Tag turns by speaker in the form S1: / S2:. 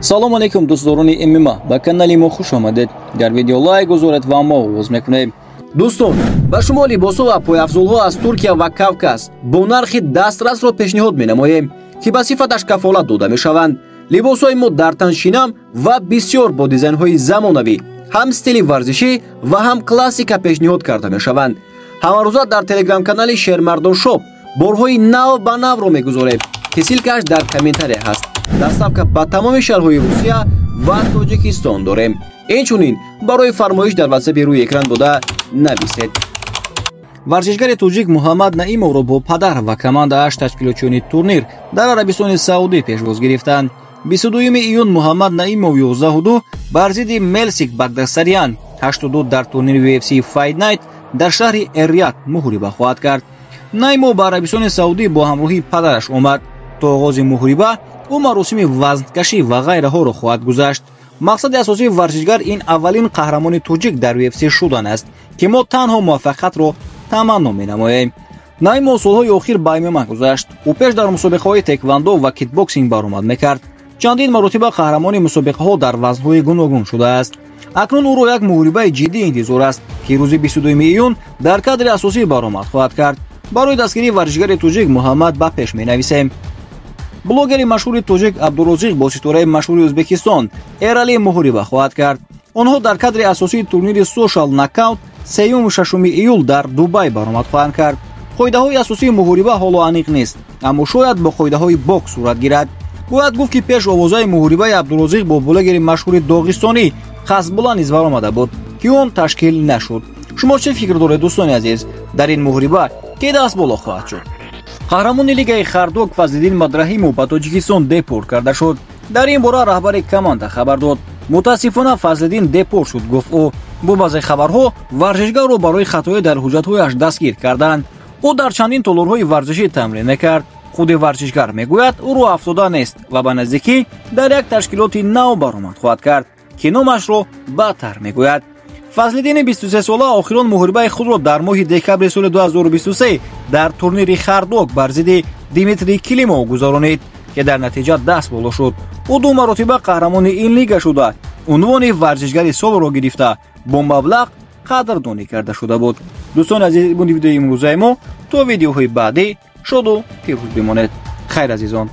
S1: Салом алейкум, дӯстдорони ММА, ба канали мо хуш омадед. Дар видео лайк гузоред ва мо оғоз мекунем.
S2: Дӯстон, ба шумо либосҳо ва пойафзолҳо аз Туркия ва Кавказ бо нархи дастрасро пешниҳод менамоем, ки ба сифаташ кафолат дода мешаванд. Либосҳои мо дар таншинам ва бисёр бо дизайнҳои замонавӣ, ҳам стили варзишӣ ва ҳам классика пешниҳод карда мешаванд. Ҳамарӯза дар телеграм-канали Шермардон Шоп борҳои нав ба навро мегузорем, ки ссылка ш дар комментария ҳаст. Доставка ба тамоми шаҳрҳои Русия ва Тоҷикистон дорем. Инчунин барои фармоиш дар ватсапи рӯи экран дода нависед.
S1: Варзишгари тоҷик Муҳаммад Наимовро бо падар ва командааш ташкилотчиёни турнир дар Арабистони Саудӣ пешвоз гирифтанд. 22 июн Муҳаммад Наимов 11-2 бар зидди Мелсик Багдасарян 8-2 дар турнири UFC Fight Night дар шаҳри Эррият муҳориба хоҳад кард. Наимов ба Арабистони Саудӣ бо ҳамроҳии падараш омад. То оғози муҳориба ӯ маросими вазнкашӣ ва ғайраҳоро хоҳад гузашт. Мақсади асосии варзишгар ин аввалин қаҳрамони тоҷик дар UFC шудан аст, ки мо танҳо муваффақиятро таманно менамоем. Наимов солҳои охир ба ММА гузашт. Ӯ пеш дар мусобиқаҳои теквандо ва кикбоксинг баромад мекард. Чандин маротиба қаҳрамони мусобиқаҳо дар вазнҳои гуногун шудааст. Акнун ӯро як муҳорибаи ҷиддӣ интизор аст, ки рӯзи 22 июн дар кадри асосӣ баромад хоҳад кард. Барои дастгирии варзишгари тоҷик Муҳаммад ба пеш менависем. Блогери машҳури тоҷик Абдурозиқ бо ситораи машҳури Ӯзбекистон Эрали муҳориба хоҳад кард. Онҳо дар кадри асосии турнири Social Knockout 3-6 июл дар Дубай баромад хоҳанд кард. Қоидаҳои асосии муҳориба ҳоло аниқ нест, аммо шояд бо қоидаҳои бокс сурат гирад. Бояд гуфт, ки пеш овозаи муҳорибаи Абдурозиқ бо блогери машҳури доғистонӣ Хасбула низ баромада буд, ки он ташкил нашуд. Шумо чӣ фикр доред, дӯстони азиз? Дар ин муҳориба ки даст боло хоҳад шуд? Қаҳрамони лигаи Хардок Фазлиддин Мадраҳимов ба Тоҷикистон депорт карда шуд. Дар ин бора раҳбари команда хабар дод. Мутаассифона, Фазлиддин депорт шуд, гуфт ӯ. Бо баъзе хабарҳо варзишгарро барои хатоӣ дар ҳуҷҷатҳояш дастгир карданд. Ӯ дар чандин толорҳои варзишӣ тамрин мекард. Худи варзишгар мегӯяд, ӯ рӯҳафтода нест ва ба наздикӣ дар як ташкилоти нав баромад хоҳад кард, ки номашро баъдтар мегӯяд. Фазлиддини 23сола охирон муҳорибаи худро дар моҳи декабри соли 2023 дар турнири Хардок бар зидди Дмитрий Климов гузаронид, ки дар натиҷа даст боло шуд. Ӯ ду маротиба қаҳрамони ин лига шуда, унвони варзишгари солро гирифта, бо маблағ қадрдонӣ карда шуда буд. Дӯстони азиз, буд видеои имрӯзаи мо. То видеоҳои баъдӣ шоду пирӯз бимонед. Хайр, азизон.